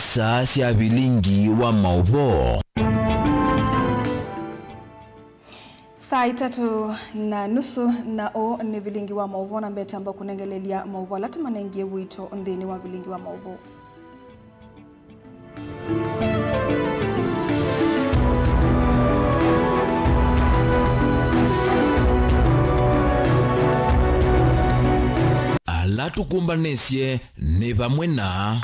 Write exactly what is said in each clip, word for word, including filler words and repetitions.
Saa sya vilingi wa maũvoo. Saa itatũ na nusu, na ũũ nĩ vilingi wa maũvoo, na mbee tamba kũnengelelya maũvoo ala tũmanengie wito nthĩnĩ wa vilingi wa maũvoo. Ala tũkũmbanĩsye nĩ vamwe na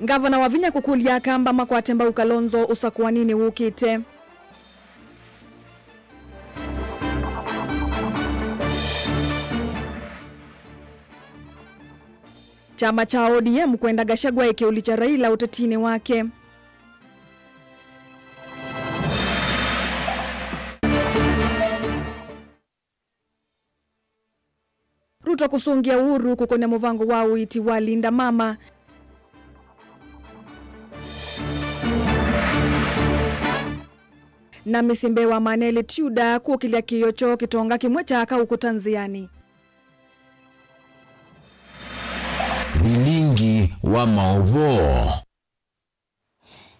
Ngavana Wavinya kũkũlya Akamba makwate mbau Kalonzo ũsakũaninĩ wũkĩte. Kyama kya O D M kwenda Gachagua eke ũlikya Raila ũtetinĩ wake. Ruto kũsũngĩa Uhuru kũkonya mũvango wa ũiiti wa Linda Mama. Na mĩsyĩ mbee wa maana elĩ Tudor kũkĩlya kĩĩo kyoo kĩtonga kĩmwe kya aka ũkũta nzĩanĩ. Vilingi wa maũvoo.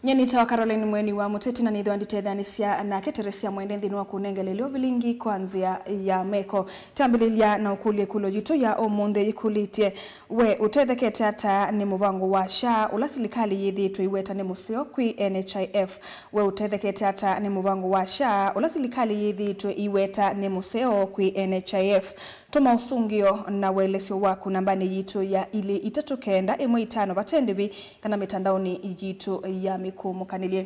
Nyie nĩtawa Caroline Mweni wa Mũteti, na nĩthĩwa nditetheanĩsya nake Teresia Mwende nthĩnĩ wa kũnengelelya vilingi kwa nzĩa ya meko. Tambĩlĩlya na ũkũlya ĩkũlyo yitũ ya ũmũnthĩ yĩkũlĩtye, we ũtethekete ata nĩ mũvango wa SHA ũla silikalĩ yĩthĩĩtwe iweta nĩ mũseo kwĩ N H I F? We ũtethekete ata nĩ mũvango wa SHA ũla silikalĩ yĩthĩĩtwe iweta nĩ mũseo kwĩ N H I F? Tũma ũsũngĩo na ũelesyo waku nambanĩ yitũ ya ilĩ itatũ kenda ĩmwe itano vate ndĩvi kana mĩtandaonĩ yitũ ya mĩkũũmũkanĩlye.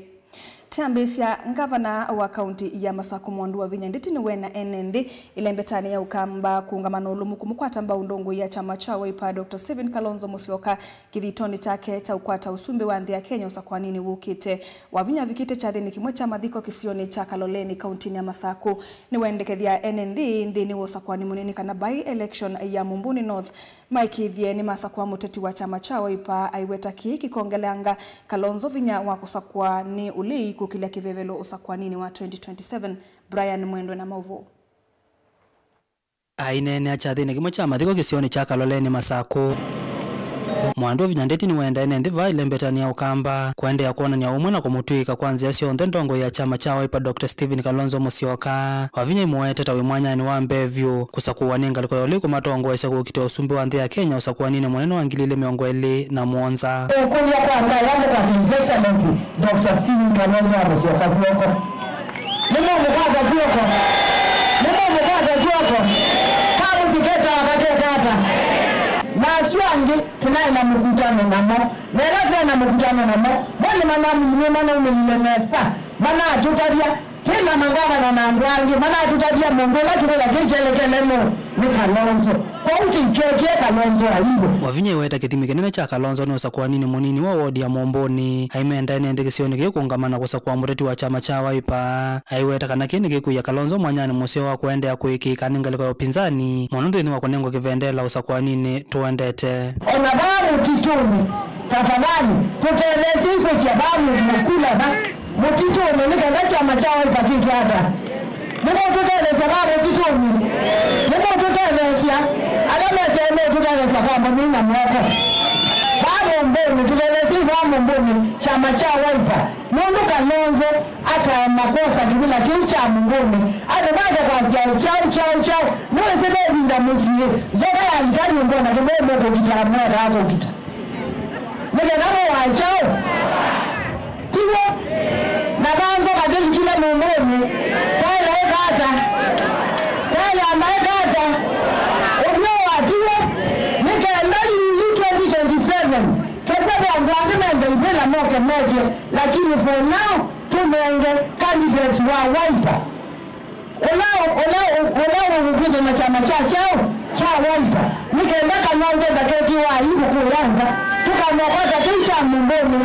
Twambĩĩsya, ngavana wa kaunti ya Masakũ Mwandu Wavinya Ndeti nĩweena ene nthĩ ĩlembetanĩ ya Ũkamba kũũngama na ũlũmu kũmũkwata mbau ndongoi ya kyama kya Wiper Doctor Stephen Kalonzo Musyoka kĩthitonĩ kyake kya ũkwata ũsumbĩ wa nthĩ ya Kenya ũsakũaninĩ wũkĩte. Wavinya avikĩte kyathĩnĩ kĩmwe kya mathiko kĩsionĩ kya Kaloleni, kauntinĩ ya Masakũ. Nĩwendekethya ene nthĩ nthĩnĩ wa ũsakũani mũnini kana by-election ya Mumbuni North maĩkĩĩthye nĩmasakũa mũteti wa kyama kya Wiper, aiweta kĩĩ kĩkongeleanga Kalonzo vinya wa kũsakũa nĩ ũlei kũkĩlya kĩvevelo ũsakũaninĩ wa twenty twenty-seven. Brian Mwendwe na maũvoo. Aineenea kyathĩnĩ kĩmwe kya mathiko kĩsionĩ kya Kaloleni, Masakũ, Mwandu Wavinya Ndeti nĩwenda ene nthĩ vaa ĩlembetanĩ ya Ũkamba kũendeea kwonany'a ũmwe na kũmũtw'ĩĩka kwa nzĩa syonthe ndongoi ya kyama kya Wiper Doctor Stephen Kalonzo Musyoka. Wavinya aimũete ta wĩ mwanyanĩ wa mbee vyũ kũsakũwa nĩ ngalĩko ya ũlei kũmatongoesya kũkitĩa ũsumbĩ wa nthĩ ya Kenya ũsakũaninĩ mũnene wa ngili ilĩ mĩongo ĩlĩ na mũonza. Ũkũlya kwa ndaĩa mũkwate His Excellency Doctor Stephen Kalonzo wa Musyoka kw'oko. Nĩmũmũkwata kw'oko. Nĩmũmũkwata kw'oko. Kamũsiketa akaketa ata? Na asu angĩ tũnaĩ na mũkutano namo. Na ĩla tũnaĩ na mũkutano namo, mo nĩmanaumĩlile nesa. Manatũtavya. Twĩ na mangavana na andũ angĩ manatũtavya mũndũ ũla kĩvĩla kĩu kyelekele nũũ? Nĩ Kalonzo. Kwoou tũikekĩe Kalonzo aibu. Wavinya aiweta kĩthimi kĩnene kya Kalonzo nĩ ũsakũaninĩ mũnini wa wodi ya Mũmbũnĩ. Aimenda ene nthĩ kĩsionĩ kĩu kũũngama na kũsakũa mũteti wa kyama kya Wiper. Aiweta kana kĩĩ nĩkĩkũia Kalonzo mwanyanĩ mũseo wa kũendeea kũĩkĩĩka nĩ ngalĩko ya ũpinzani, mũno nthĩnĩ wa kũnengwa kĩvendela ũsakũaninĩ tũendete. O na vaa mũtitũnĩ, tafadhali, tũtetheesye kwĩtya vaa mũndũ mũkula va mũtitũnĩ nĩ kenda kyama kya Wiper kĩke ata? Nĩmũtũtetheesya vaa mũtitũnĩ? Nĩmũtũtetheesya? Ala mesĩ nĩmũtũtetheesya kwamba mĩina moko. Vaa Mũmbũnĩ, tũtetheesyei vaa Mũmbũnĩ kyama kya Wiper. Nũndũ Kalonzo akaema kwosa kĩvĩla kĩu kya Mũmbũnĩ, andũ make kwasya, "Kyaũ, kyaũ, kyaũ." Nĩwĩsĩ ve ĩvinda mũsyĩ, nzoka yalika nyũmbonĩ, kĩmwe mũkũkita, mwekaa kũkita. Nĩ kenda mũwae kyaũ? Tiw'o? Na vaa nzoka ndĩlikile Mũmbũnĩ, taĩla ĩka ata? Taĩla amba ĩka ata? Ũvyũ wa tiw'o? Nĩ kenda yu, yu twenty twenty-seven. Kethwa ve andũ angĩ menda ivĩla moke metye, lakini for now, tũnenge candidate wa Wiper. Ũla, ũla, ũla ũvukĩte na kyama kya kyaũ? Kya Wiper. Nĩ kenda Kalonzo ndakekĩwa aibu kũya nza. Tũkamũkwata kĩu kya Mũmbũnĩ.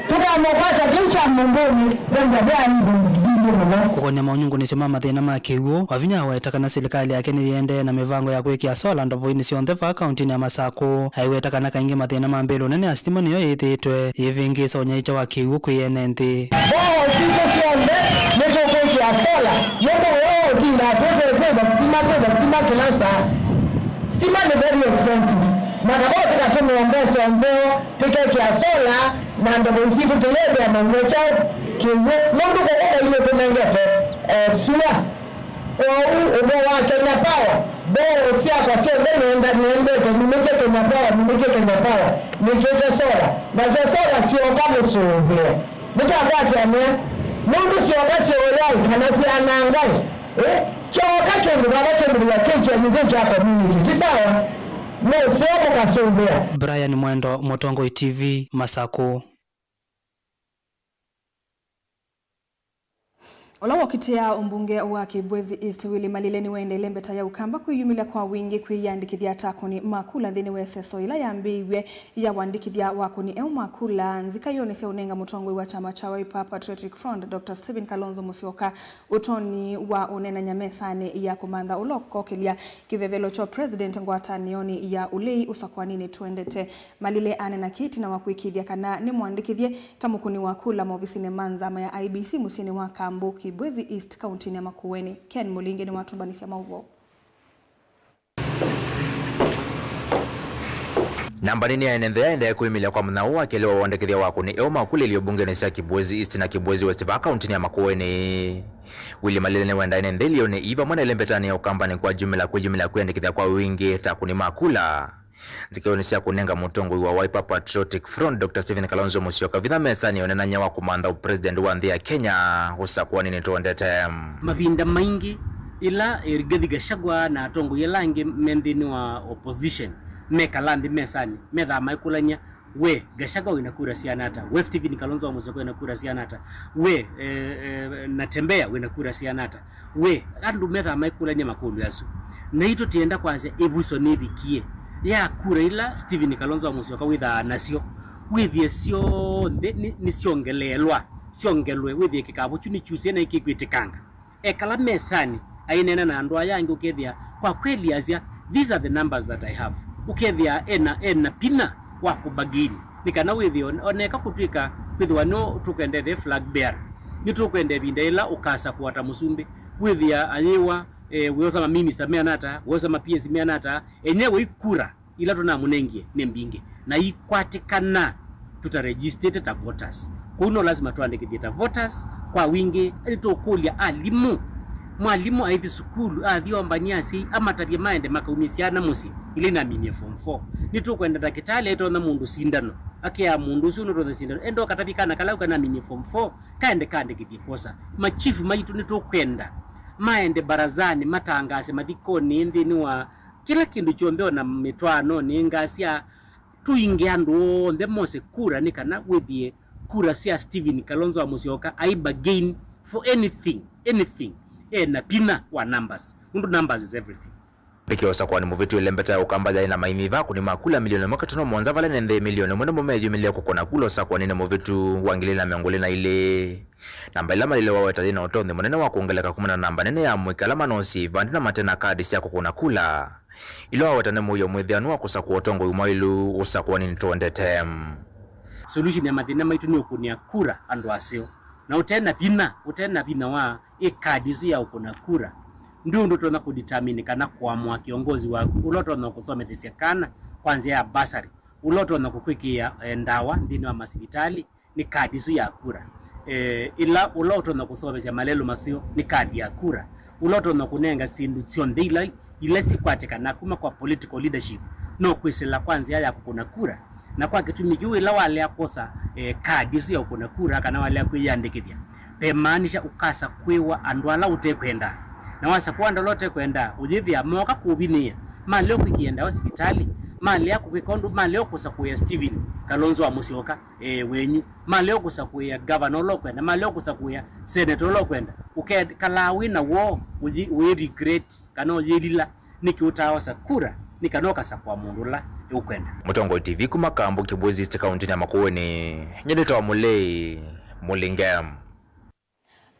Tũkamũkwata kĩu kya Mũmbũnĩ. Venda ve aibu mbingĩ mũno. Kũkonya maunyungunisyo ma mathĩna ma kĩw'ũ, Wavinya aweta kana silikalĩ yake nĩyĩendee na mĩvango ya kwĩkĩa sola ndovoinĩ syonthe vaa kauntinĩ ya Masakũ. Aiweta kana kaingĩ mathĩna ma mbĩlũ nene ya sitima nĩyo yĩthĩĩtwe yĩvĩngĩĩsa ũnyaĩĩkya wa kĩw'ũ kwĩ ene nthĩ. Mboho sitũ syonthe nĩtũkwĩkĩa sola, nũndũ wĩoo ũtindaa twĩtwe twĩva sitima, twĩva sitima kĩla saa. Sitima nĩ very expensive. Na vo tũkatũmĩa mbesa nzeo, tũkekĩa sola, na ndovo sitũ tũyĩthĩa na ũnyw'a kyaũ kĩw'ũ, nũndũ kũkũ Ngai nũtũnengete, eh, sua. Kwoou ũvoo wa Kenya Power, mboo syakwa syonthe nĩenda-, nĩendete, nũmĩtye Kenya Power, nũmĩtye Kenya Power, nĩkĩte sola. Nasyo sola syooka mũsũvĩe. Nĩkyakwatĩanĩa, nũndũ syooka syooyaĩ kana syanangaĩ, ĩ, kyooka kĩndũ vava kĩmbĩlĩlya kĩ kyenyu, kĩ kya community. Ti sawa? Mũseo mũkasũvĩa. Brian Mwendo, Mũtongoi T V, Masakũ. Ũla wokitĩa ũmbunge wa Kibwezi East, Willy Malile, nĩwaendeele mbeta ya Ũkamba kwĩyumĩlya kwa wingĩ kwĩyĩandĩkĩthya ta akũni ma kula nthĩnĩ wa ĩseso ĩla yambĩĩw'e ya ũandĩkĩthya wa akũni eũ ma kula nzikayonĩ sya ũnenga mũtongoi wa kyama kya Wiper Patriotic Front, Doctor Stephen Kalonzo Musyoka, ũtonyi wa ũneenany'a mesanĩ ya kũmantha ũla ũkokĩlya kĩvevelo kya president ngwatanĩonĩ ya ũlei ũsakũaninĩ tũendete. Malile aneena kĩĩ ĩtina wa kũĩkĩĩthya kana nĩmũandĩkĩthye ta mũkũni wa kula maovisinĩ ma nzama ya I E B C mũsyĩnĩ wa Kambu, Kibwezi East, kauntinĩ ya Makueni. Ken Mũlingi nĩwatũmbanĩsya maũvoo. Namba nene ya ene nthĩ yaendee kwĩmĩlya kwa mũthenya ũũ wa kelĩ wa ũandĩkĩthya wa akũni eũ ma kula ilio mbungenĩ sya Kibwezi East na Kibwezi West vaa kauntinĩ ya Makueni. Willy Malile nĩwendaa ene nthĩ ilionĩ ii vamwe na ĩlembetanĩ ya Ũkamba nĩkwayumĩla kwĩyumĩlya kwĩyandĩkĩthya kwa wingĩ ta akũni ma kula nzikayonĩ sya kũnenga mũtongoi wa Wiper Patriotic Front, Doctor Stephen Kalonzo Musyoka, vinya mesanĩ ya ũneenany'a wa kũmantha ũpresident wa nthĩ ya Kenya ũsakũaninĩ tũendete. Mavinda maingĩ, ĩla, eh, Rigathi Gachagua na atongoi ala angĩ me nthĩnĩ wa opposition mekala nthĩ mesanĩ, methaa maikũlany'a, we Gachagua wĩna kura siana ata? We Stephen Kalonzo wa Musyoka wĩna kura siana ata? We, eh, eh, Natembeya wĩna kura siana ata? We, andũ methaa maikũlany'a makũlyo asu. Na yu tũtienda kwasya ĩvuso nĩvikie ya kura ila Stephen Kalonzo wa Musyoka wĩthaa nasyo, wĩthĩe syonthe nĩ, nĩsyongeleelwa, syongelwe, wĩthĩe kĩkavũ kyu nĩkyusie na ĩkĩkwĩtĩkanga. Ekala mesanĩ, aineena na andũ aya angĩ, ũkethĩa kwa kweli asya, "These are the numbers that I have." Ũkethĩa ena, ena vinya wa kũbargain, nĩ kana wĩthĩe on-, oneka kũtw'ĩka kwĩthĩwa nĩo tũkwenda ethĩe flag bearer. Nĩtũkwenda ĩvinda yĩla ũkasakũa ta mũsumbĩ, wĩthĩa ayĩwa, eh, wĩosa maminista meana ata, wĩosa ma P S meana ata, enyewe ikura ila tũnamũnengie nĩ mbingĩ na ikwatĩkana tũtaregistĩte ta voters. Kwoou no lasima twandĩkĩthye ta voters kwa wingĩ. Nĩtũkũlya alimũ, mwalimũ aithi sukulu, athi ombany'a asyai, amatavye maende makaumye syana mũsyĩ ila inaminie form four. Nĩtũkwenda ndakĩtalĩ aitonya mũndũ sindano, akea mũndũ ũsu nũtonya sindano, enda ũkatavye kana kala kanaminie form four, kaende kaandĩkĩthye kwosa. Machifu maitũ nĩtũkwenda maende barazani, matangaase mathikonĩ, nthĩnĩ wa kĩla kĩndũ kyonthe, o na mĩtwaanonĩ, ngasya, tũinge andũ onthe mose kura nĩ kana wĩthĩe kura sya Stephen Kalonzo wa Musyoka ai bargain for anything, anything. E na vinya wa numbers, nũndũ numbers is everything. Ĩkĩo ũsakũani mũvĩtu, ĩlembeta ya Ũkamba yaĩ na maimĩva akũni ma kula milioni ĩmwe katuno mũonza vala ene nthĩ milioni ĩmwe nĩmo meyumĩlile kũkũna kula ũsakũaninĩ mũvĩtu wa ngili ilĩ na mĩongo ĩlĩ na ilĩ. Namba ĩla Malile waweta yĩ na ũtonyi mũnene wa kwongeleka kumana na namba nene ya amũika ala manosie ivandĩ na mate na kadi sya kũkũna kula, ila waweta nĩ mũio mwĩthĩanu wa kũsakũa ũtongoi mwaĩlu ũsakũaninĩ tũendete. Solution ya mathĩna maitũ nĩ ũkũnĩa kura andũ aseo. Na ũte na vinya, ũte na vinya wa ĩ kadi ĩsu ya ũkũna kura, ndwĩ ũndũ ũtonya kũdetermine kana kũamũa kĩongozi waku, ũla ũtonya kũsomethesya kana kwa nzĩa ya bursary, ũla ũtonya kũkwĩkĩĩa, eh, ndawa nthĩnĩ wa masivitalĩ, nĩ kadi ĩsu ya kura. Eh, ĩla, ũla ũtonya kũsomesya malelũ maseo nĩ kadi ya kura. Ũla ũtonya kũnenga syĩndũ syonthe ila, ila sikwatĩkana kuma kwa political leadership no kwĩsĩla kwa nzĩa ya kũkũna kura. Na kwa kĩtumi kĩu, ĩla walea kwosa, eh, kadi ĩsu ya kũkũna kura kana walea kwĩyandĩkĩthya, vemaanisha ũkasakũĩwa andũ ala ũtekwenda. Na wasakũa andũ ala ũtekwenda, ũyĩthĩa mooka kũũvinĩĩa, malea kwĩkĩĩa ndawa sivitalĩ, malea kũkwĩka ũndũ, malea kũsakũĩa Stephen Kalonzo wa Musyoka, eh, wenyu, malea kũsakũĩa gavana ũla ũkwenda, malea kũsakũĩa seneta ũla ũkwenda, ũkekalaa wĩ na woo, ũyĩ, ũyĩ regret kana ũyĩlila nĩkĩ ũtaaosa kura nĩ kana ũkasakũa mũndũ ũla ũkwenda. Mũtongoi T V kuma Kambu, Kibwezi East, kauntinĩ ya Makueni, nyie nĩtawa Mũlei Mũlinge.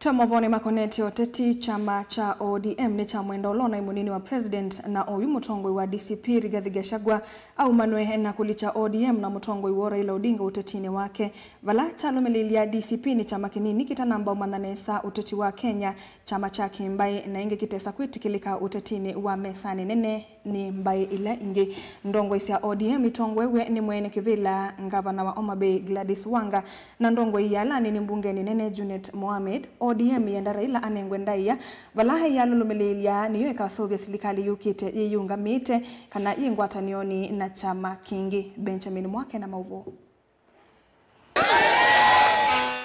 Twa mavonĩ makonetye ũteti, kyama kya O D M nĩ kya mwenda ũla ũnaĩ mũnini wa president, na oyu mũtongoi wa D C P Rigathi Gachagua aumanwe na kũlikya O D M na mũtongoi woo Raila Odinga ũtetinĩ wake. Vala kyalũmĩlĩĩlya D C P nĩ kyama kĩnini kĩtanamba ũmanya nesa ũteti wa Kenya, kyama kya kĩmbaĩ, na ĩngĩ kĩtesa kwĩtĩkĩlĩka ũtetinĩ wa mesanĩ nene nĩ mbaĩ ila ingĩ. Ndongoi sya O D M itongoew'e nĩ mwene kĩvĩla, ngavana wa Homa Bay Gladys Wanga, na ndongoi ya alanĩni mbungenĩ nene Junet Mohamed. O D M yenda Raila anengwe ndaĩa, vala yalũlũmĩlĩĩlya nĩyo ĩkaseũvya silikalĩ yũkĩte yĩyĩũngamĩte kana yĩ ngwatanĩonĩ na kyama kĩngĩ. Benjamin Mwake na maũvoo.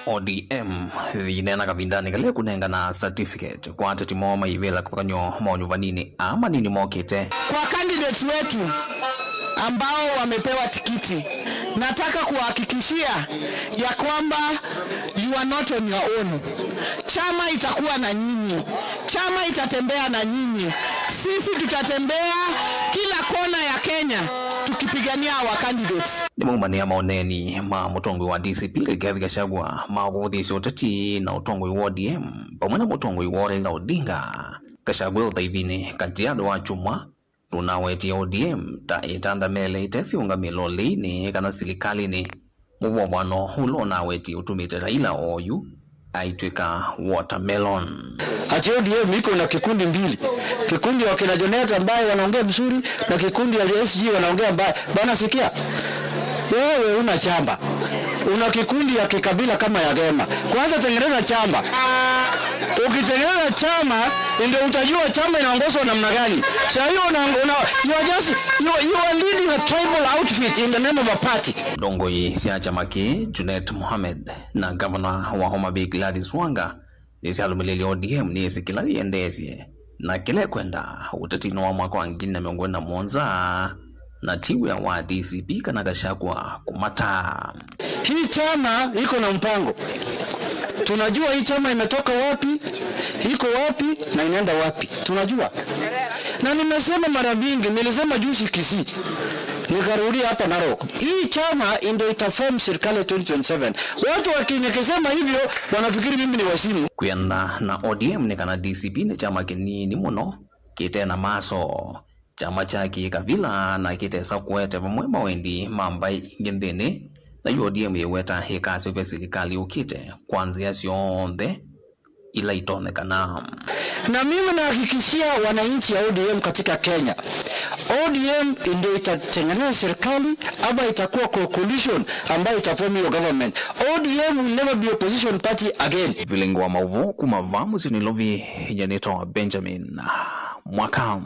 O D M yĩneena kavindanĩ kala ĩkũnengana certificate kwa ateti moo maivĩla kĩvathũkany'o maũnyuvaninĩ aa manini mokĩte. Kwa candidates wetu ambao wamepewa tikiti, nataka kuwahakikishia ya kwamba you are not on your own. Chama itakuwa na nyinyi. Chama itatembea na nyinyi. Sisi tutatembea kila kona ya Kenya tukipigania our candidates. Nĩmaumanĩa maũneeni ma mũtongoi wa D C P Rigathi Gachagua ma kũvũthĩĩsya ũteti na ũtongoi wa O D M vamwe na mũtongoi woo Raila Odinga. Gachagua e ũthaivinĩ Kajiado wa kyumwa nũnawetie O D M ta ĩtandamele ĩtesĩ ũngamĩlo lĩinĩ kana silikalĩnĩ. Mũvovano ũla ũnawetie ũtumĩte Raila oyu aitw'ĩka watermelon. Ati O D M iko na kikundi mbili, kikundi ya kina Junet ambaye wanaongea mzuri na kikundi ya S G wanaongea mbaya. Bana, sikia, wewe una chama, una kikundi ya kikabila kama ya Gema. Kwanza tengeneza chama. Ukitengeneza chama, ndio utajua chama inaongozwa namna gani. Saa hiyo una, una, you are just, you, you are leading a tribal outfit in the name of a party. Ndongoi sya kyama kĩĩ, Junet Mohamed, na ngavana wa Homa Bay Gladys Wanga, nĩsyalũmĩlĩĩlye O D M nĩyĩsĩ kĩla yĩendeesye na kĩla ĩkwenda ũtetinĩ wa mwaka wa ngili na mĩongo ĩlĩ na mũonza, na ti wĩa wa D C P kana Gachagua kũmataa. Hii chama iko na mpango. Tunajua hii chama imetoka wapi, iko wapi na inaenda wapi. Tunajua. Na nimesema mara mingi, nilisema juzi Kisii, nikarudia hapa Narok. Hii chama ndio itaform serikali twenty twenty-seven. Watu wakinyekesema hivyo, wanafikiri mimi ni wazimu. Kwĩanana na O D M nĩ kana D C P nĩ kyama kĩnini mũno kĩte na maso. Kyama kya kĩkavila na kĩtesa kũete vamwe mawendi ma mbaĩ ingĩ nthĩnĩ, na yu O D M yĩweta ĩkaseũvya silikalĩ yũkĩte kwa nzĩa syonthe ila itonyekana. Na mimi nahakikishia wananchi ya O D M katika Kenya, O D M ndio itatengeneza serikali ama itakuwa co-, coalition ambayo itaform hiyo government. O D M will never be opposition party again. Vilingi wa maũvoo kuma vaa mũsyĩ Nairobi, nyanĩtwa Benjamin Mwaka.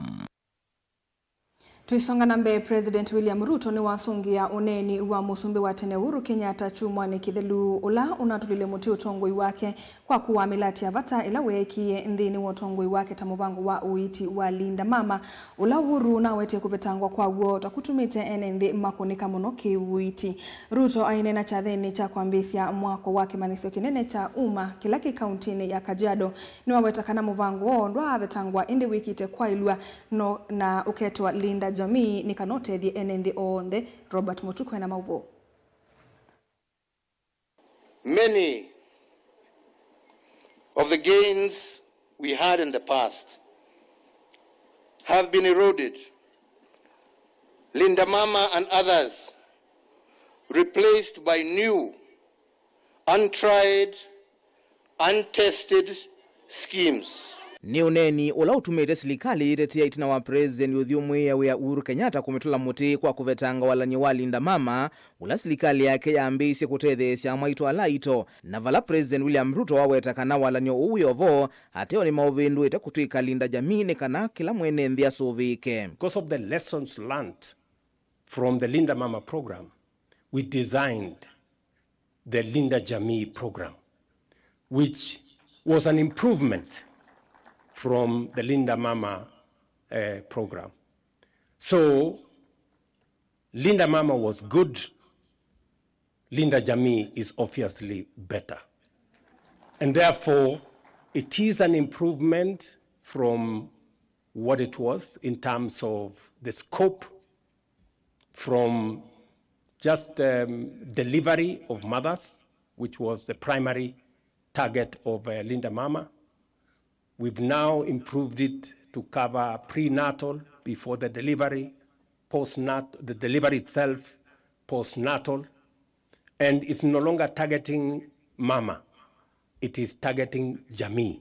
Tũisonga na mbee, President William Ruto nĩwasũngĩa ũneeni wa mũsumbĩ wa tene Uhuru Kenyatta kyumwanĩ kĩthelu, ũla ũnatũlile mũtĩ ũtongoi wake kwa kũaa mĩlatĩ ya vata ĩla weekie nthĩnĩ wa ũtongoi wake ta mũvango wa ũiiti wa Linda Mama, ũla Uhuru ũnawetie kũvetangwa kwaw'o ta kũtumĩte ene nthĩ makũnĩka mũno kĩ-ũiiti. Ruto aineena kyathĩnĩ kya kwambĩĩsya mwako wa kĩmanyĩsyo kĩnene kya UMA kĩla kĩ kauntinĩ ya Kajiado, nĩwaweta kana mũvango woo ndwaavetangwa, ĩndĩ wĩkĩte kwaĩlw'a no, na ũketwa Linda Jamii nĩ kana ũtethye ene nthĩ onthe. Robert Mũtuku ena maũvoo. Many of the gains we had in the past have been eroded. Linda Mama and others replaced by new, untried, untested schemes. Nĩ ũneeni ũla ũtumĩte silikalĩ yĩtetea ĩtina wa President ũthyũmũĩa wĩa Uhuru Kenyatta kũmĩtũla mũtĩ kwa kũvetanga walany'o wa Linda Mama, ũla silikalĩ yake yambĩĩisye kũtetheesya amwaitũ ala aito, na vala President William Ruto waweta kana walany'o ũũ wĩ o vo, ateo nĩmaũvĩndũĩte kũtw'ĩka Linda Jamii nĩ kana kĩla mwene nthĩ asũvĩĩke. Because of the lessons learned from the Linda Mama program, we designed the Linda Jamii program, which was an improvement from the Linda Mama, eh, program. So, Linda Mama was good, Linda Jamii is obviously better. And therefore, it is an improvement from what it was in terms of the scope, from just, um, delivery of mothers, which was the primary target of, uh, Linda Mama. We've now improved it to cover prenatal, before the delivery, postnat-, the delivery itself, postnatal, and it's no longer targeting mama, it is targeting jamii,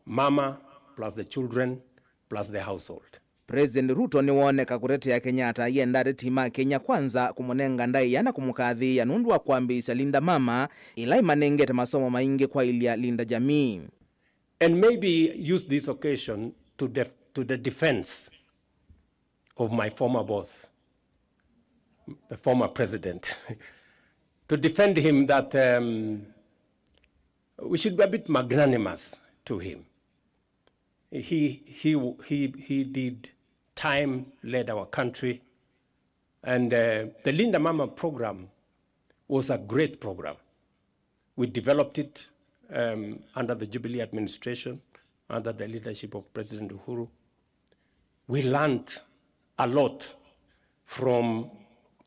mama plus the children plus the household. President Ruto nĩwooneka kũtetea Kenyatta ayenda ateti ma Kenya Kwanza kũmũnenga ndaĩa na kũmũkathĩĩa nũndũ wa kwambĩĩsya Linda Mama, ĩla ĩmanengete masomo maingĩ kwaĩlya Linda Jamii. And maybe use this occasion to def-, to the defense of my former boss, the former president, to defend him that, um, we should be a bit magnanimous to him. He, he, he, he did time, led our country, and, uh, the Linda Mama program was a great program. We developed it, um, under the Jubilee administration, under the leadership of President Uhuru. We learned a lot from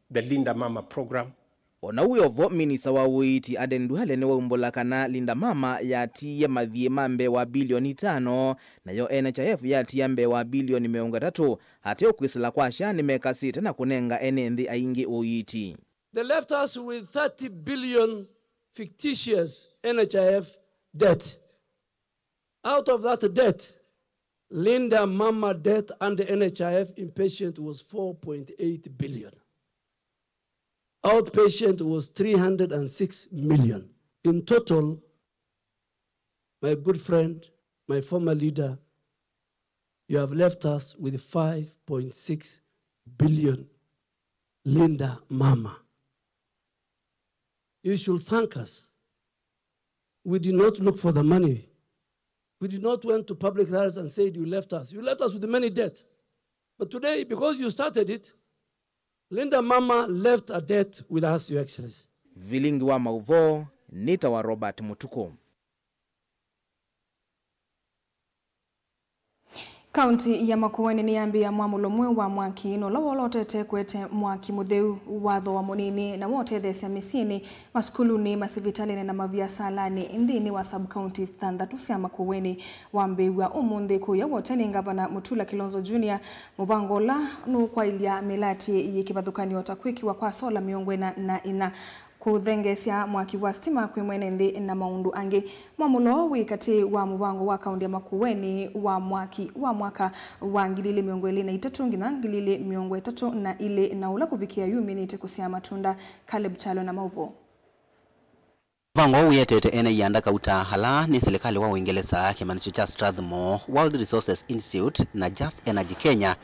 the Linda Mama program. O na wĩ o vo, minista wa ũiiti Aden Duale nĩwaumbũla kana Linda Mama yatiie mathiĩ ma mbee wa bilioni itano, nayo N H I F yatiia mbee wa bilioni mĩongo ĩtatũ. Ateo kwĩsĩla kwa SHA nĩmekasĩte na kũnenga ene nthĩ aingĩ ũiiti. They left us with thirty billion fictitious N H I F debt. Out of that debt, Linda Mama debt under N H I F inpatient was four point eight billion. Outpatient was three hundred and six million. In total, my good friend, my former leader, you have left us with five point six billion Linda Mama. You should thank us. We did not look for the money. We did not went to public rallies and said, "You left us." You left us with many debt. But today, because you started it, Linda Mama left a debt with us, Your Excellency. Vilingi wa maũvoo, nĩtawa Robert Mũtukũ. Kaunti ya Makueni nĩyambĩĩa mwamũlo mweũ wa mwaki, na ũla wolotete kũete mwaki mũtheu, watho wa mũnini, na wa ũtetheesya mĩsyĩnĩ, masukulunĩ, masivitalĩnĩ na maviasalanĩ nthĩnĩ wa sub-county thanthatũ sya Makueni wambĩĩw'a ũmũnthĩ kũya woteni Ngavana Mutula Kilonzo Junior, mũvango ũla nũkwaĩlya mĩlatĩ yĩ kĩvathũkany'o ta kwĩkĩwa kwa sola mĩongo ĩna na ĩna, kũthengeesya mwaki wa sitima kwĩ mwene nthĩ na maũndũ angĩ. Mwamũlo wĩ katĩ wa mũvango wa kaunti ya Makueni wa mwaki wa mwaka wa ngili ilĩ mĩongo ĩlĩ na itatũ nginya ngili ilĩ mĩongo ĩtatũ na ilĩ, na ũla kũvikĩa yu ũminĩte kũsyaa matunda. Caleb Kyalo na maũvoo. Mũvango ũũ wĩetete ene ianda kauta ala nĩ silikalĩ wa Ũingelesa, kĩmanyĩsyo kya Strathmore, World Resources Institute na Just Energy Kenya,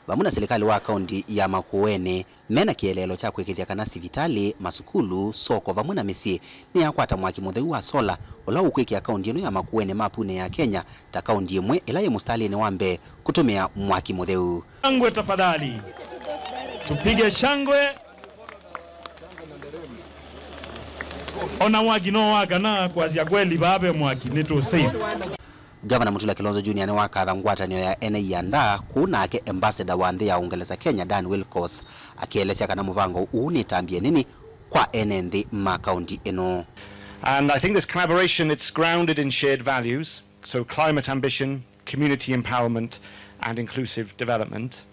vamwe na silikalĩ wa kaunti ya Makueni, me na kĩeleelo kya kwĩkĩĩthya kana sivitalĩ, masukulu, soko vamwe na mĩsyĩ nĩyakwata mwaki mũtheu wa sola, ũla ũkwĩkĩa kaunti ĩno ya Makueni mapunĩ ya Kenya ta kaunti ĩmwe ĩla yĩ mũsitalĩnĩ wa mbee kũtũmĩa mwaki mũtheu. Shangwe tafadhali. Tupige shangwe. Ona mwaki no wakana, kwasya kweli, vaa ve mwaki, nĩ tũ safe. Gavana Mutula Kilonzo Junior nĩwakatha ngwatanĩo ya ene ianda kũu, nake ambassador wa nthĩ ya Ũngelesa Kenya, Dan Wilcox, akĩelesya kana mũvango ũũ nĩ ĩtambya ĩnene kwa ene nthĩ ma kaunti ĩno. And I think this collaboration, it's grounded in shared values, so climate ambition, community empowerment, and inclusive development.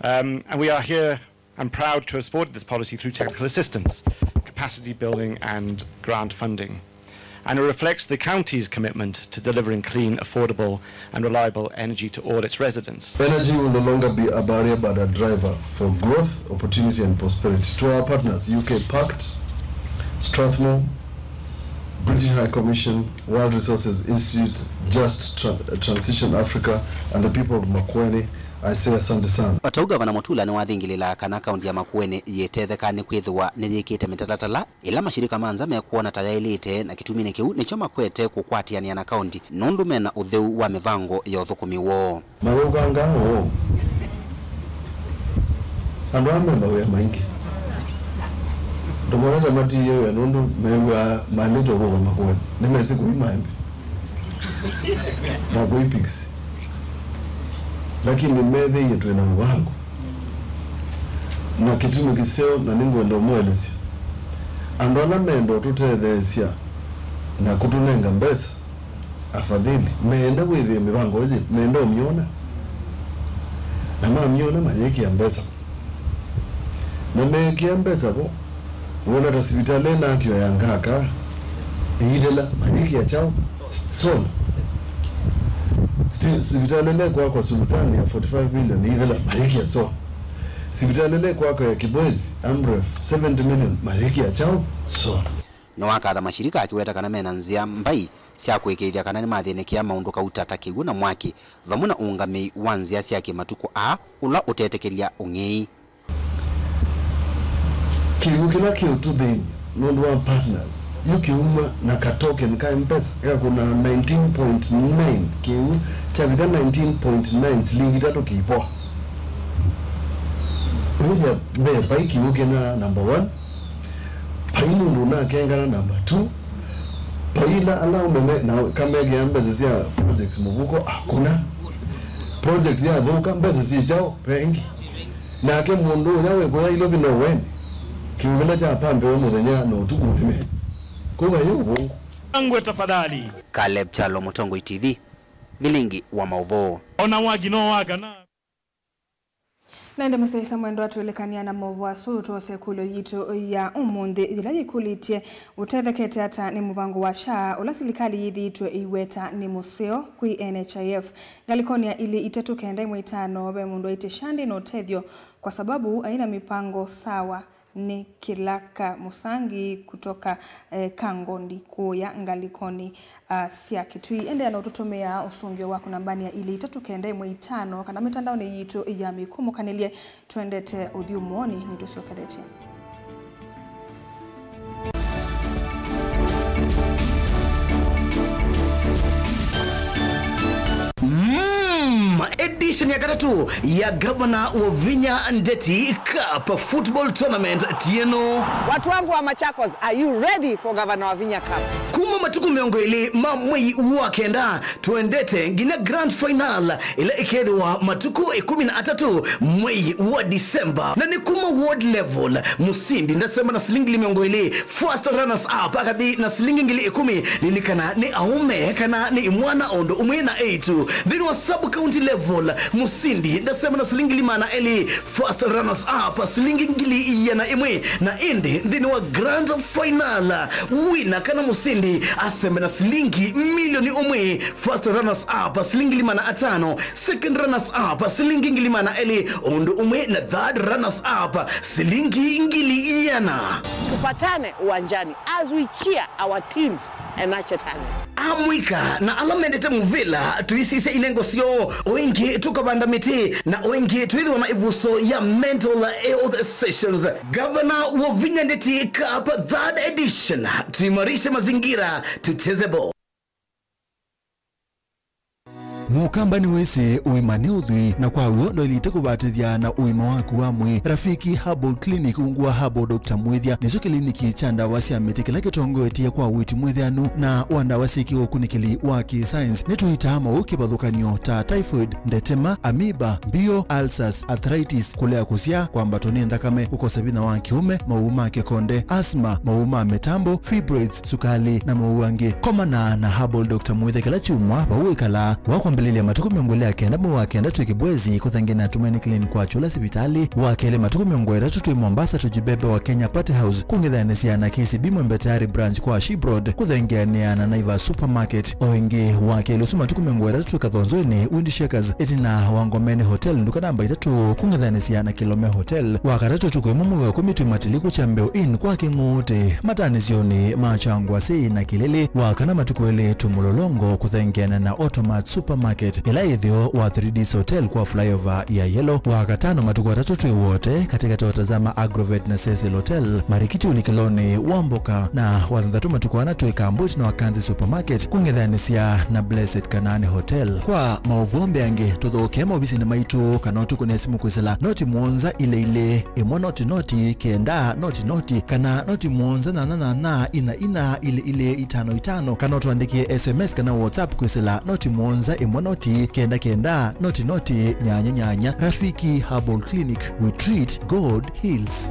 Um, and we are here and proud to have supported this policy through technical assistance, capacity building and grant funding. And it reflects the county's commitment to delivering clean, affordable and reliable energy to all its residents. Energy will no longer be a barrier but a driver for growth, opportunity and prosperity. To our partners, U K Pact, Strathmore, British High Commission, World Resources Institute, Just Tra-, Transition Africa and the people of Makueni, I say asante sana. O ta ũu, Gavana Mutula nĩwathingĩlĩla kana kaunti ya Makueni yĩtetheka nĩ kwĩthĩwa nĩyĩkĩte mĩtalatala ĩla mashirika ma nza mekwona ta yaĩlĩte, na kĩtuminĩ kĩu nĩkyo makwete kũkwatĩanĩa na kaunti nũndũ mena ũtheu wa mĩvango ya ũthũkũmi woo. Mayũkangaa ũũ. Andũ aa me mawĩa maingĩ. Ndũmonete matiie wĩa nũndũ mew'aa maĩlĩte ũkũka Makueni. Nĩmesĩ kũi maembe na kũi pigs. Lakini methĩie twĩ na mũvango. Na kĩtumi kĩseo, na nĩngwenda ũmũelesya. Andũ ala menda ũtũtetheesya Na kũtũnenga mbesa, afadhali meenda wĩthĩe mĩvango ĩyĩ, meenda ũmyona. Na mamyona, mayĩkĩa mbesa. Na meekĩa mbesa vo, wona ta sivitalĩ ĩnakĩwa ya Ngaka, ĩithela, mayĩkĩa kyaũ? Solar. Sti-, sivitalĩ ĩla ĩkwakwa Sultani ya forty-five million, ĩithela, mayĩkĩa solar. Sivitalĩ ĩla ĩkwakwa ya Kibwezi, Amref, seventy million, mayĩkĩa kyaũ? Solar. Nĩwakatha mashirika akĩweta kana mena nzĩa mbai sya kũĩkĩĩthya kana nĩmathĩnĩkĩa maũndũ kauta ta kĩw'ũ na mwaki, vamwe na ũũngamĩi wa nzĩa sya kĩmatukũ aa ũla ũtetĩkĩlya ũng'ei. Kĩw'ũ kĩla kĩ ũtũthĩnĩ nũndũ wa partners, yu kĩuma na ka token ka M-Pesa, gakũna nineteen point nine, kĩw'ũ kyavika nineteen point nine, silingi itatũ kĩipoa. Wĩthĩa ve vai kĩw'ũ kĩna number one, vai mũndũ ũnakengana number two, vai ila ala ũmeme na kamekĩa mbesa sya projects mũvuko, akũna. Project yathũka, mbesa syĩ kyaũ? Vengi. Nake mũndũ ũya wĩ kũya Ilovi no weni. Kĩw'ũ kĩla kyapambiwe mũthenya na ũtukũ nĩme. Kũu vayĩ ũvũngũ. Angwe tafadhali. Caleb Kyalo, Mũtongoi T V, vilingi wa maũvoo. Ona wagi no wagana. Na ĩndĩ mũsyaĩĩsya mwendwa, twĩlĩkanĩa na maũvoo asu, twose ĩkũlyo yitũ ya ũmũnthĩ, yĩla yĩkũlĩtye, ũtethekete ata nĩ mũvango wa SHA ũla silikalĩ yĩthĩĩtwe ĩiweta nĩ mũseo kwĩ N H I F? Ngalĩkonĩ ya ilĩ itatũ kenda ĩmwe itano, ve mũndũ aĩtye SHA ndĩ na ũtethyo kwa sababu haina mipango sawa. Nĩ Kĩlaka Mũsangi kutoka, eh, Kangondi kũũya ngalĩkonĩ, ah, sya Kitui. Endeea na ũtũtũmĩa ũsũngĩo waku nambanĩ ya ilĩ itatũ kenda ĩmwe itano kana mĩtandaonĩ yitũ ya mĩkũmũkanĩlye. Twendete ũthyũmũonĩ, nĩtũsyokethetye. Mm, edition ya katatũ ya Gavana Wavinya Ndeti Cup Football Tournament tieno. Watu wangu wa Machakos, are you ready for Gavana Wavinya Cup? Kuma matukũ mĩongo ĩlĩ ma mwei wa kenda, twendete nginya grand final ĩla ĩkethĩwa matukũ ĩkũmi na atatũ mwei wa December. Na nĩ kuma ward level, mũsindi ndasema na silingi mĩongo ĩlĩ, first runners up akathi na silingi ngili ĩkũmi. Lilikana nĩ aũme kana nĩ imwana o ũndũ ũmwe na eĩtu. Nthĩnĩ wa sub county level, mũsindi ndasema na silingi ngili maana elĩ, first runners up silingi ngili iana ĩmwe. Na ĩndĩ nthĩnĩ wa grand final, wina kana mũsindi asembe na silingi milioni ũmwe, first runners up silingi ngili maana atano, second runners up silingi ngili maana elĩ, ũndũ ũmwe na third runners up silingi ngili iana. Tupatane uwanjani as we cheer our teams and nurture talent. Amũika na ala mendete mũvĩla, tũisisye ilengo syoo, o ĩngĩ tũkavanda mĩtĩ, na o ĩngĩ twĩthĩwa na ĩvuso ya mental health sessions. Gavana Wavinya Ndeti Cup third edition, tuimarishe mazingira, tucheze ball. Mũkamba nĩwĩsĩ ũima nĩ ũthwii, na kwa w'o ndwaĩlĩte kũvatĩthya na ũima waku wa mwĩĩ. Rafiki Herbal Clinic ungu wa Herbal Doctor Mwĩthya nĩkyo kĩliniki kya ndawa sya mĩtĩ kĩla kĩtongoetye kwa ũiiti mwĩthĩanu na wa ndawa syĩ kĩũkunĩkĩli wa kĩ-science. Nĩtũitaa maũũ kĩvathũkany'o ta typhoid, ndetema, amoeba, mbio, ulcers, arthritis, kũlea kũsyaa, kwambatwa nĩ nthakame, kũkosa vinya wa kĩũme, maũũ ma kĩkonde, asthma, maũũ ma mĩtambo, fibroids, sukalĩ, na maũũ angĩ. Komana na Herbal Doctor Mwĩthya kĩla kyumwa vau wĩkalaa. Wa kwambĩlĩlya matukũ mĩongo ĩlĩ na kenda mwei wa kenda twĩ Kibwezi, kũthengeana na Tumaini Clinic kwa Chula sivitalĩ. Wa kelĩ matukũ mĩongo ĩtatũ twĩ Mombasa, Tujibebe wa Kenya Party House, kũng'ethanĩsya na K C B Mwembe Tayari branch kwa Shibroad, kũthengeanĩa na Naivas Supermarket. O ĩngĩ, wa kelĩ ũsu matukũ mĩongo ĩtatũ twĩ Kathonzoinĩ, Wind Shakers, ĩtina wa Ngomeni Hotel, nduka namba itatũ, kũng'ethanĩsya na Kilome Hotel. Wa katatũ ũtukũ ĩmwe mwei wa ĩkũmi twĩ Matiliku Kyambeo Inn kwa Kĩng'ũũtĩ, matanĩsyonĩ ma Kyangwasĩ na Kĩlĩlĩ. Wa kana matukũ elĩ twĩ Mũlolongo, kũthengeana na Automat Supermarket, ĩla ĩtheo wa Three Ds Hotel kwa flyover ya Yellow. Wa katano matukũ atatũ twĩ Wote, katĩkatĩ wa Tazama Agrovet na Cecil Hotel, marikiti ũlikĩlonĩ wa mboka. Na wa thanthatũ matukũ ana twĩ Kambwiti na Wakanzi Supermarket, kũng'ethanĩsya na Blessed Kanaani Hotel. Kwa maũvoo mbeange, tũthokee maovisinĩ maitũ kana ũtũkũne simũ kwĩsĩla noti mũonza ilĩ ilĩ, ĩmwe noti noti, kenda noti noti, kana noti mũonza nyanya nyanya, ina ina, ilĩ ilĩ, itano itano, kana ũtũandĩkĩe S M S kana WhatsApp kwĩsĩla noti mũonza ĩmwe noti, kenda kenda, noti noti, nyanya nyanya. Rafiki Herbal Clinic, we treat, God heals.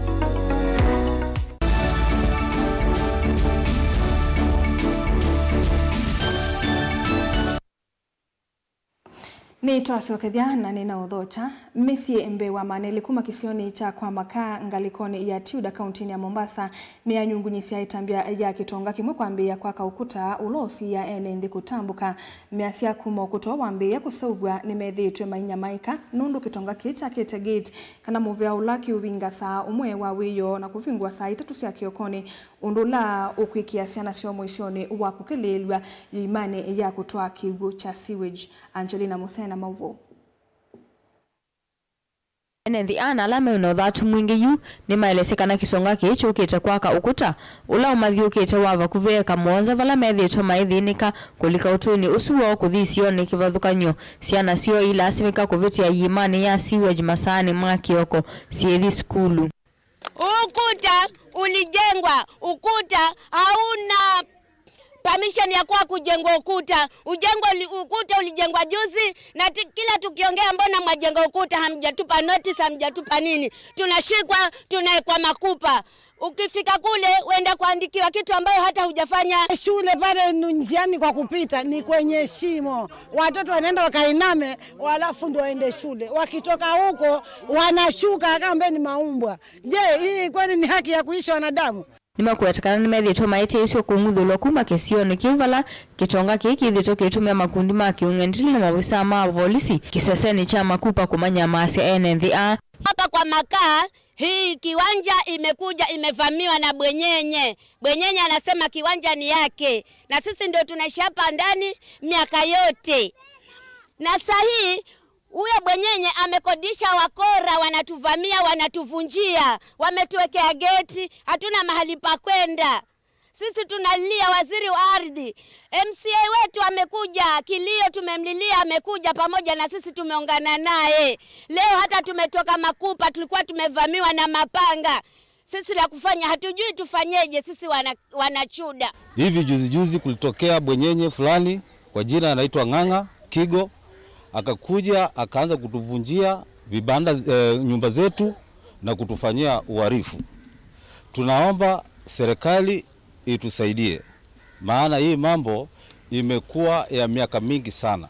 Nĩtwasyokethya na nĩnaũthokya. Mĩsyĩ mbee wa maana elĩ kuma kĩsionĩ kya Kwa Makaa ngalĩkonĩ ya Tudor kauntinĩ ya Mombasa nĩyanyungunyĩsya ĩtambya ya kĩtonga kĩmwe kwambĩĩa kwaka ũkũta ũla ũsiĩĩa ene nthĩ kũtambũka. Measya kuma ũkũta ũũ wambĩĩa kũseũvw'a nĩmethĩĩtwe mainyamaĩka nũndũ kĩtonga kĩĩ kyakĩte gate kana mũvea ũla kĩũvinga saa ũmwe wa wĩoo na kũvingũa saa itatũ sya kĩokonĩ, ũndũ ũla ũkwĩkĩa syana syoo mũisyonĩ wa kũkĩlĩĩlw'a ĩimanĩ ya kũtwaa kĩw'ũ kya sewage. Angelina Musena, maũvoo. Ene nthĩ aa na ala me na ũthatu mwingĩ yu nĩmaelesye kana kĩsonga kĩĩ kyũkĩte kwaka ũkũta ũla ũmathyũkĩte wa vakuvĩ eka mũonza vala methĩĩtwe maithĩnĩka kũlika ũtũinĩ ũsu woo kũthi isionĩ kĩvathũkany'o. Syana syoo ilasimĩka kũvĩtĩa iimanĩ ya sewage masaanĩ ma kĩoko syĩthi sukulu. Ukuta ulijengwa, ukuta hauna permission ya kuwa kujengwa ukuta. Ujengwa uli-, ukuta ulijengwa juzi, na ti-, kila tukiongea, "Mbona mwajenga ukuta? Hamjatupa notice, hamjatupa nini?" Tunashikwa, tunawekwa makupa. Ukifika kule, uenda kuandikiwa kitu ambayo hata hujafanya. Shule pale nu-, njiani kwa kupita ni kwenye shimo. Watoto wanaenda wakainame, walafu ndio waende shule. Wakitoka huko, wanashuka kama ni maumbwa. Je, hii kweli ni haki ya kuishi wanadamu? Nĩmakũweta kana nĩmethĩĩtwe maĩtĩĩsw'e kũng'uthũlwa kuma kĩsionĩ kĩu vala kĩtonga kĩĩ kĩthĩĩtwe kĩitũmĩa makundi ma kĩũng'endili na maovisaa ma volisi kĩsesenĩ kya makupa kũmanyamaasya ene nthĩ aa. Hapa Kwa Makaa, hii kiwanja imekuja imevamiwa na bwenyenye. Bwenyenye anasema kiwanja ni yake, na sisi ndio tunaishi hapa ndani miaka yote. Na saa hii huyo bwenyenye amekodisha wakora, wanatuvamia, wanatuvunjia, wametuwekea geti, hatuna mahali pa kwenda. Sisi tunalia waziri wa ardhi. M C A wetu amekuja, kilio tumemlilia, amekuja pamoja na sisi, tumeungana naye. Leo hata tumetoka Makupa, tulikuwa tumevamiwa na mapanga. Sisi la kufanya hatujui tufanyeje sisi wana, wana Chuda. Hivi juzi juzi kulitokea bwenyenye fulani kwa jina anaitwa Ng'ang'a Kigo, akakuja akaanza kutuvunjia vibanda, eh, nyumba zetu na kutufanyia uhalifu. Tunaomba serikali itusaidie, maana hii mambo imekuwa ya miaka mingi sana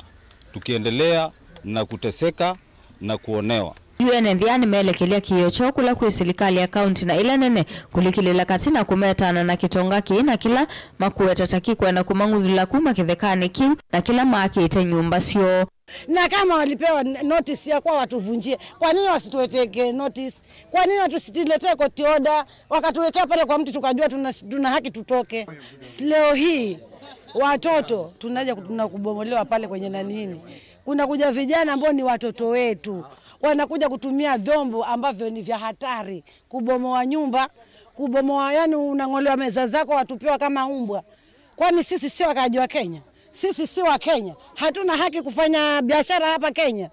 tukiendelea na kuteseka na kuonewa. Yu ene nthĩ aa nĩmeelekelya kĩĩo kyoo kũla kwĩ silikalĩ ya kaunti na ĩla nene kũlikĩlĩla katĩ na kũmetana na kĩtonga kĩĩ na kĩla makũweta ta kĩkwenda kũmang'uthũla kuma kĩthekanĩ kĩu na kĩla maakĩte nyũmba syoo. Na kama walipewa n-, notice ya kuwa watuvunjie, kwa nini wasituwekee notice? Kwa nini wasituletee court order? Wakatuwekea pale kwa mti, tukajua tuna, tuna haki tutoke. Leo hii watoto tunaja, tunakubomolewa pale kwenye nanini. Kuna kuja vijana ambao ni watoto wetu, wanakuja kutumia vyombo ambavyo ni vya hatari kubomoa nyumba, kubomoa, yani unang'olewa meza zako, watupiwa kama umbwa. Kwani sisi si wakaaji wa Kenya? Sisi si wa Kenya? Hatuna haki kufanya biashara hapa Kenya?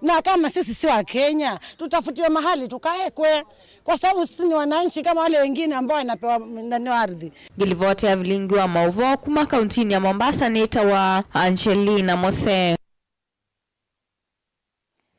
Na kama sisi si wa Kenya, tutafutiwe mahali tukaekwe, kwa sababu sisi ni wananchi kama wale wengine ambao wanapewa nani ardhi. Ngĩlivotea vilingi wa maũvoo kuma kauntinĩ ya Mombasa nĩtawa Angelina Mose.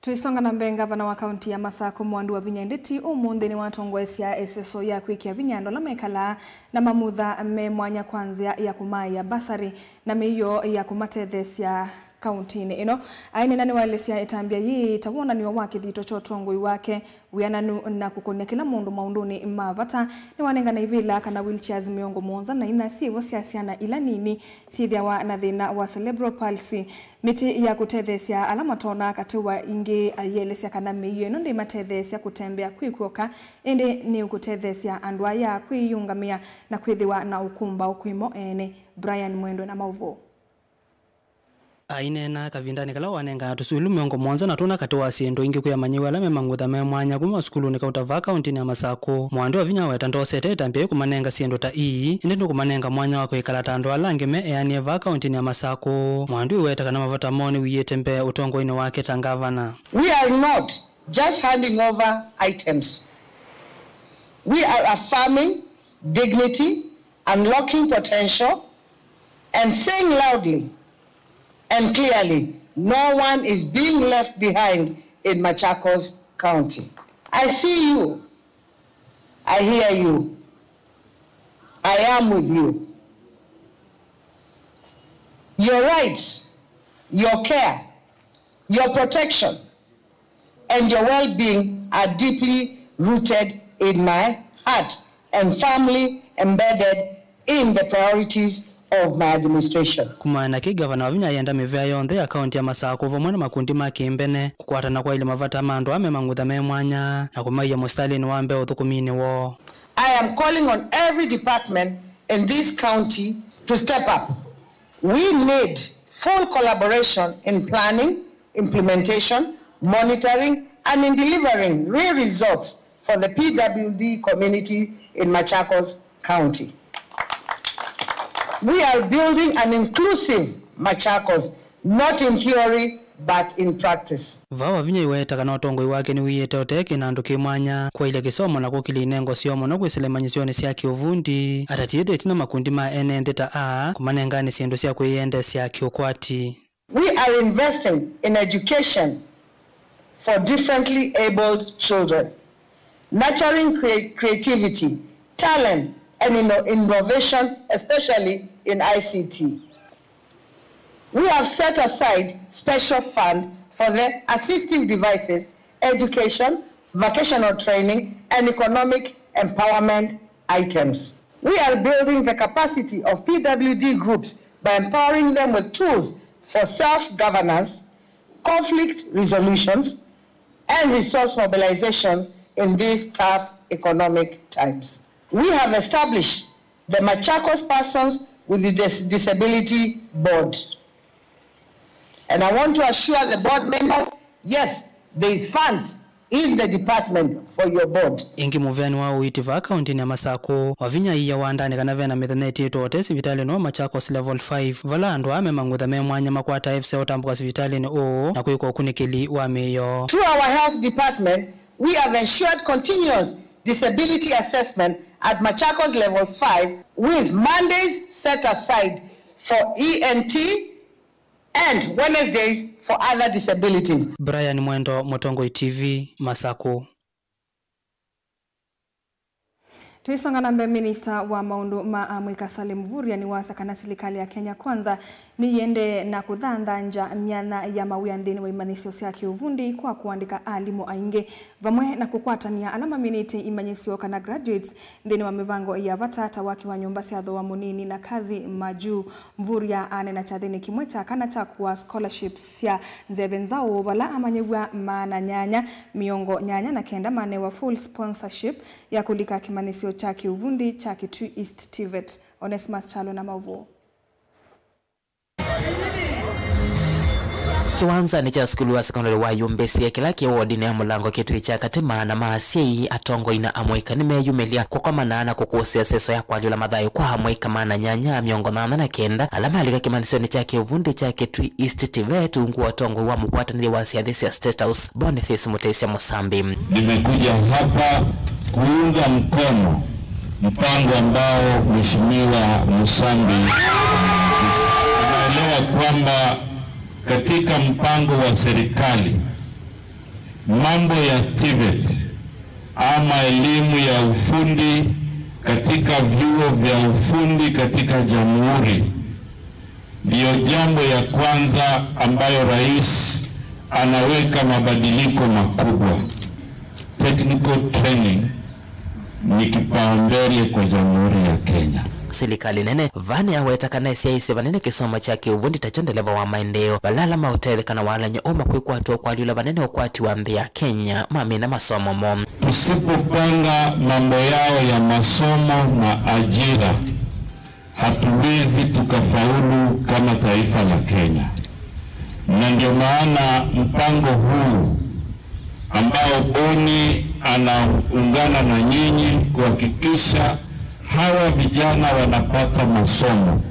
Tũisonga na mbee, ngavana wa kaunti ya Masakũ, Mwandu Wavinya, ĩndĩ ti ũmũnthĩ, nĩwatongoesya ĩseso ya kwĩkĩa vinya andũ ala mekalaa na mamutha me mwanya kwa nzĩa ya kũmaĩa mbasarĩ na mĩio ya kũmatetheesya kauntinĩ ĩno. Aineena nĩwaelesya ĩtambya yĩĩ ta wonany'o wa kĩthito kya ũtongoi wake, wĩananu na kũkũnĩa kĩla mũndũ maũndũnĩ ma vata. Nĩwanengane ivĩla kana wheelchairs mĩongo mũonza na inya syĩvo sya syana ila nini syĩthĩawa na thĩna wa cerebral palsy. Mĩtĩ ya kũtetheesya ala matoonaa katĩ wa ingĩ aielesya kana mĩio ĩno ndĩmatetheesya kũtembea kwĩ kw'oka, ĩndĩ nĩũkũtetheesya andũ aya kwĩyĩũngamĩa na kwĩthĩwa na ũkũmbaũ kwĩ mo ene. Brian Mwendwe na maũvoo. Aineena kavindanĩ kala wanengaa tũsulu mĩongo mũonza na tũna katĩ wa syĩndũ ingĩ kwĩ amanyĩw'a ala me mangutha me mwanya kuma masukulunĩ kauta vaa kauntinĩ ya Masakũ. Mwandu Wavinya aweta ndosete ĩtambya yĩĩ kũmanenga syĩndũ ta ii, ĩndĩ nũkũmanenga mwanya wa kwĩkala ta andũ ala angĩ me eanĩe vaa kauntinĩ ya Masakũ. Mwandu iweta kana mavata moo nĩwĩĩte mbee ũtongoinĩ wake ta ngavana. We are not just handing over items. We are affirming dignity, unlocking potential, and saying loudly and clearly, no one is being left behind in Machakos County. I see you. I hear you. I am with you. Your rights, your care, Your protection and your well-being are deeply rooted in my heart and firmly embedded in the priorities of my administration. Kumana na kĩĩ, ngavana Wavinya ayenda mĩvĩa yonthe ya kaunti ya Masakũ vamwe na makundi ma kĩmbene kũkwatana kwaĩlye mavata ma andũ aa me mang'utha me mwanya na kũmaia mũsitalĩnĩ wa mbee ũthũkũminĩ woo. I am calling on every department in this county to step up. We need full collaboration in planning, implementation, monitoring, and in delivering real results for the P W D community in Machakos County. We are building an inclusive Machakos, not in theory, but in practice. Vaa Wavinya aiweta kana ũtongoi wake nĩwĩĩte ũtee kĩnandũ kĩ mwanya kwaĩlya kĩsomo na kũkĩlya inengo syoo mũno kwĩsĩla imanyĩsyonĩ sya kĩũvundi, atatie ĩtina makundi ma ene nthĩ ta aa kũmanenganĩ syĩndũ sya kwĩyendeesya kĩũkwati. We are investing in education for differently abled children, nurturing crea-, creativity, talent, and inno-, innovation, especially in I C T. We have set aside special fund for the assistive devices, education, vocational training, and economic empowerment items. We are building the capacity of P W D groups by empowering them with tools for self-governance, conflict resolutions, and resource mobilizations in these tough economic times. We have established the Machakos Persons with Dis-, Disability Board. And I want to assure the board members, yes, there is funds in the department for your board. Ĩngĩ, mũveani wa ũiiti vaa kaũntĩnĩ ya Masakũ, Wavinya aiya wandanĩ kana vena mĩthenya ĩtiĩtwe ũtee sivitalĩnĩ wa Machakos Level five, vala andũ aa me mang'utha me mwanya makwataa ĩvisa ya ũtambũka sivitalĩnĩ ũũ na kwĩka ũkunĩkĩli wa mĩio. Through our health department, we have ensured continuous disability assessment at Machakos Level five, with Mondays set aside for E N T and Wednesdays for other disabilities. Brian Mwendo, Mũtongoi T V, Masakũ. Tũisonga na mbee, minista wa maũndũ ma amũika Salim Mvurya nĩwasya kana silikalĩ ya Kenya Kwanza nĩyĩendee na kũthanthangya myanya ya mawĩa nthĩnĩ wa imanyĩsyo sya kĩũvundi kwa kũandĩka alimũ aingĩ, vamwe na kũkwatany'a ala maminĩte imanyĩsyo kana graduates nthĩnĩ wa mĩvango ya vata ta waki wa nyũmba sya thooa mũnini na kazi majuu. Mvurya aneena kyathĩnĩ kĩmwe kya kana kya kũaa scholarships sya nzeve nzaũ, vala amanyĩw'a maana nyanya mĩongo nyanya na kenda manewa full sponsorship ya kũlika kĩmanyĩsyo kya kĩũvundi kya Kitui East TVET. Onesmus Kyalo na maũvoo. Kĩwanzanĩ kya sukulu wa sekondalĩ wa Yumbĩsye kĩla kĩ wodinĩ ya Mũlango Kitui kya Katĩ, maana ma asyai, atongoi na amũika nĩmeyumĩlya kũkomana na kũkũsĩa sesa ya kũalyũla mathayũ kwa amũika maana nyanya mĩongo nyanya na kenda ala malika kĩmanyĩsyonĩ kya kĩũvundi kya Kitui East TVET ungu wa ũtongoi wa mũkwatanĩlya wa syathĩ sya State House, Boniface Mutisya Musambi. Nimekuja hapa kuunga mkono mpango ambao Mheshimiwa Musambi anaelewa kwamba katika mpango wa serikali, mambo ya TVET ama elimu ya ufundi katika vyuo vya ufundi katika jamhuri ndiyo jambo ya kwanza ambayo rais anaweka mabadiliko makubwa. Technical training ni kipaumbele kwa Jamhuri ya Kenya. Silikalĩ nene vaa nĩyaweta kana ĩsyaĩĩsye vanene kĩsomo kya kĩũvundi takyo ndeleva wa maendeeo, vala ala maũtetheka na walany'o ũma kwĩkwatw'a kũalyũla vanene ũkwati wa nthĩ ya Kenya mamina masomo moo. Tusipopanga mambo yao ya masomo na ajira, hatuwezi tukafaulu kama taifa la Kenya. Na ndio maana mpango huu ambao Boni anaungana na nyinyi kuhakikisha hawa vijana wanapata masomo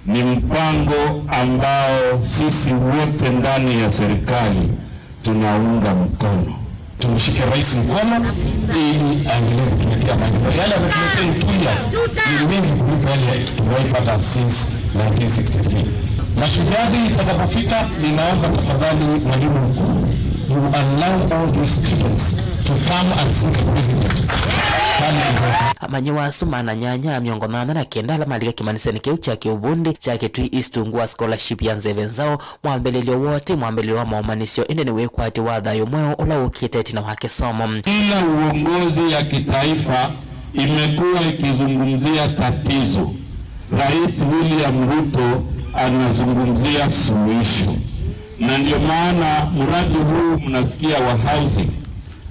ni mpango ambao sisi wote ndani ya serikali tunaunga mkono. Tumshike rais mkono ili aendelee kutuletea maendeleo. Yale ametuletea in two years ni mengi kuliko yale tuliwaipata since nineteen sixty-three. Mashujaa Day itakapofika, ninaomba tafadhali, mwalimu mkuu, you allow all these students to come and see the president. Amanyĩw'a asu maana nyanya mĩongo nyanya na kenda ala malika kĩmanyĩsyonĩ kĩu kya kĩũvundi kya Kitui East ungu wa scholarship ya Nzeve Nzaũ, mwambĩlĩlyo woo ti mwambĩlĩlyo wa maũmanyĩsyo, ĩndĩ nĩ wĩkwatyo wa thayũ mweũ ũla ũkĩte ĩtina wa kĩsomo. Kila uongozi ya kitaifa imekuwa ikizungumzia tatizo, Rais William Ruto anazungumzia suluhisho, na ndio maana mradi huu mnasikia wa housing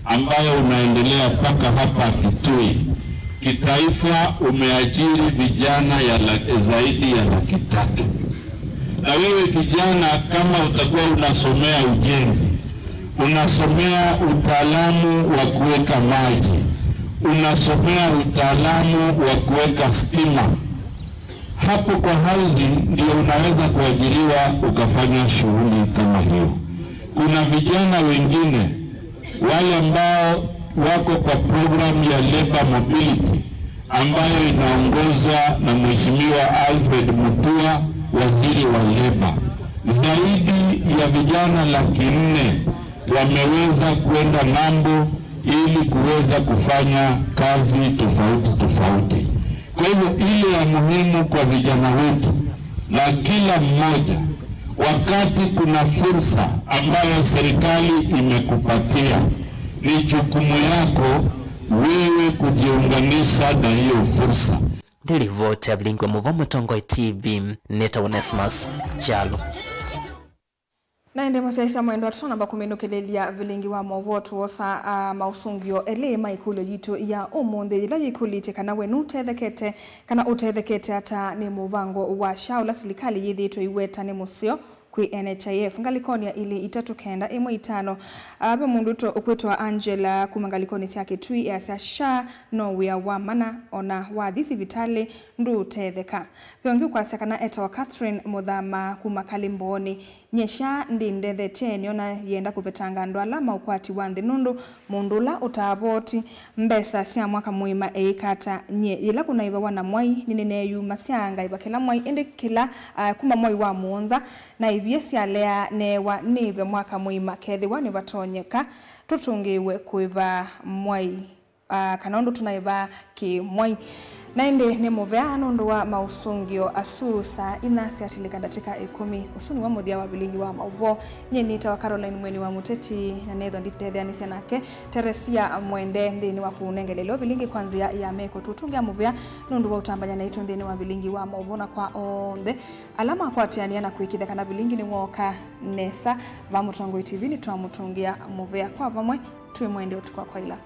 ambayo unaendelea mpaka hapa Kitui, kitaifa umeajiri vijana ya la-, zaidi ya laki tatu. Na wewe kijana, kama utakuwa unasomea ujenzi, unasomea utaalamu wa kuweka maji, unasomea utaalamu wa kuweka stima, hapo kwa housing ndio unaweza kuajiriwa ukafanya shughuli kama hiyo. Kuna vijana wengine wale ambao wako kwa programu ya labor mobility ambayo inaongozwa na Mheshimiwa Alfred Mutua, waziri wa leba. Zaidi ya vijana laki nne wameweza kwenda ng'ambo ili kuweza kufanya kazi tofauti tofauti. Kwa hivyo, ile ya muhimu kwa vijana wetu na kila mmoja, wakati kuna fursa ambayo serikali imekupatia, ni jukumu yako wewe kujiunganisha na hiyo fursa. Nĩ livoti ya Vilingi wa Mauvoo, Mũtongoi T V, nĩtawa Onesmus Kyalo. Na ĩndĩ mũsyaĩĩsya mwendwa, tũtanamba kũminũkĩlĩlya Vilingi wa Mauvoo, twosa, ah, maũsũngĩo elĩ ma ĩkũlyo yitũ ya ũmũnthĩ, yĩla yĩkũlĩtye kana we nũtethekete, kana ũtethekete ata nĩ mũvango wa SHA ũla silikalĩ yĩthĩĩtwe ĩiweta nĩ mũseo kwĩ N H I F. Ngalĩkonĩ ya ilĩ itatũ kenda ĩmwe itano, ah, ve mũndũ ũto-, ũkwĩtwa Angela kuma ngalĩkonĩ sya Kitui easya, "SHA no wĩa wa mana, ona wathi sivitalĩ ndũũtetheka." Ve ũngĩ ũkwasya kana etawa Catherine Mũthama kuma Kalĩmboonĩ. "Nyie SHA ndĩndethetye, nĩona yĩenda kũvetanga andũ ala ma ũkwati wa nthĩ, nũndũ mũndũ ũla ũtaavoti mbesa sya mwaka mũima eĩka ata? Nyie yĩla kũnaivawa na mwai, nĩnĩneeyumasya ngaĩva kĩla mwai, ĩndĩ kĩla, ah, kuma mwai wa mũonza naĩvie syalea neewa nĩĩve mwaka mũima, kethĩwa nĩvatonyeka tũtũngĩĩwe kũĩva mwai." Ah, kana ũndũ tũnaĩvaa kĩ-mwai. Na ĩndĩ nĩ mũvea nũndũ wa maũsũngĩo asu. Saa inya syatilĩka ndatĩka ĩkũmi. Ũsu nĩw'o mũthya wa Vilingi wa Mauvoo. Nyie nĩtawa Caroline Mweni wa Mũteti, na nethwa nditetheanĩsya nake Teresia Mwende nthĩnĩ wa kũũnengelelya vilingi kwa nzĩa ya meko. Tũtũngĩa mũvea nũndũ wa ũtambany'a naitũ nthĩnĩ wa Vilingi wa Mauvoo, na kwa onthe ala makwatĩanĩa na kwĩkĩthya kana vilingi nĩwooka nesa, va Mũtongoi T V nĩtwamũtũngĩa mũvea. Kwa vamwe, twĩ mwende ũtukũ wa kwaĩla.